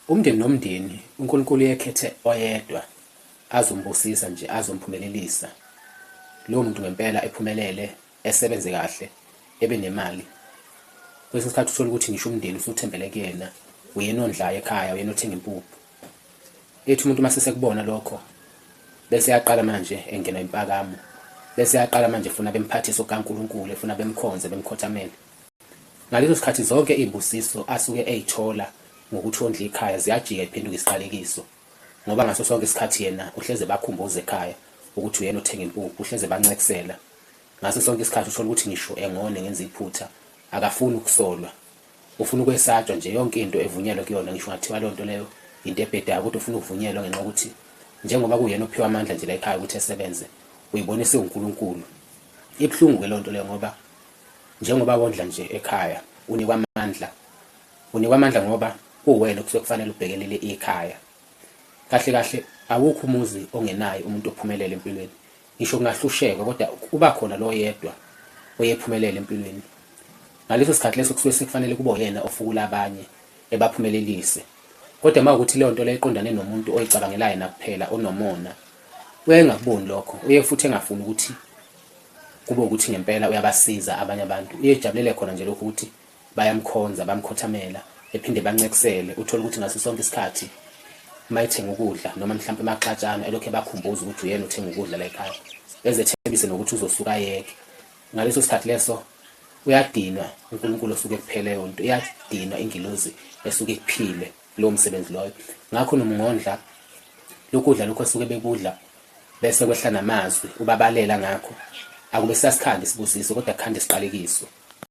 Umndeni nomndeni uNkulunkulu uyekhethe oyedwa azombusisa nje azomphumelelisa. Lowo muntu ngempela ephumelele esebenze kahle ebe nemali. Kwesinye isikhathi uthole ukuthi ngisho umndeni usuthembele kuyena, uyena ondlayo ekhaya, uyena othenga impuphu. Ethi umuntu uma sesekubona lokho bese yaqala manje engenwa impakamo, bese yaqala manje efuna bemphathise okaNkulunkulu, efuna bemkhonze bemkhothamele. Ngaleso sikhathi zonke iy'busiso asuke ey'thola ngokuthi ondle ikhaya ziyajika iphenduke isiqalekiso ngoba ngaso sonke isikhathi yena uhleze ebakhumbuza ekhaya ukuthi uyena othenga impuphu, uhleze ebancekisela. Ngaso sonke isikhathi uthola ukuthi ngisho engone ngenza iphutha akafuni ukusolwa. Ufuna ukwesatshwa nje yonke into evunyelwe kuyona ngisho ngathiwa leyo nto leyo into ebhedayo kodwa ufuna ukuvunyelwa ngenxa yokuthi njengoba kuyena ophiwa amandla nje la ekhaya ukuthi esebenze uyibona esewuNkulunkulu. Ibuhlungu-ke leyo nto leyo ngoba Njengoba wondla nje ekhaya unikwa amandla, unikwa amandla ngoba kuwena okusuke kufanele ubhekelele ikhaya. Kahle kahle awukho umuzi ongenaye umuntu ophumelele empilweni. Ngisho kungahlushekwa kodwa uba khona lo yedwa oyephumelela empilweni. Ngaleso sikhathi leso kusuke sekufanele kube uyena ofukula abanye ebaphumelelise. Kodwa uma ukuthi leyo nto leyo iqondane nomuntu oyicabangela yena kuphela onomona, uyaye engakuboni lokho, uye futhi engafuni ukuthi kube ukuthi ngempela uyabasiza abanye abantu uyejabulele khona nje lokhu ukuthi bayamkhonza bamkhothamela ephinde bancekisele uthole ukuthi ngaso sonke isikhathi uma ethenga ukudla noma mhlawumpe maxatshana elokhu ebakhumbuza ukuthi uyena uthenga ukudla la ekhaya ezethembise nokuthi uzosuka ayeke ngaleso sikhathi leso uyadinwa uNkulunkulu osuke kuphele yonto uyadinwa ingilozi esuke ikuphile lowo msebenzi loyo ngakho nomngondla lokudla lokho esuke bekudla bese kwehla namazwi ubabalela ngakho akube sasikhanda isibusiso kodwa kukhanda isiqalekiso.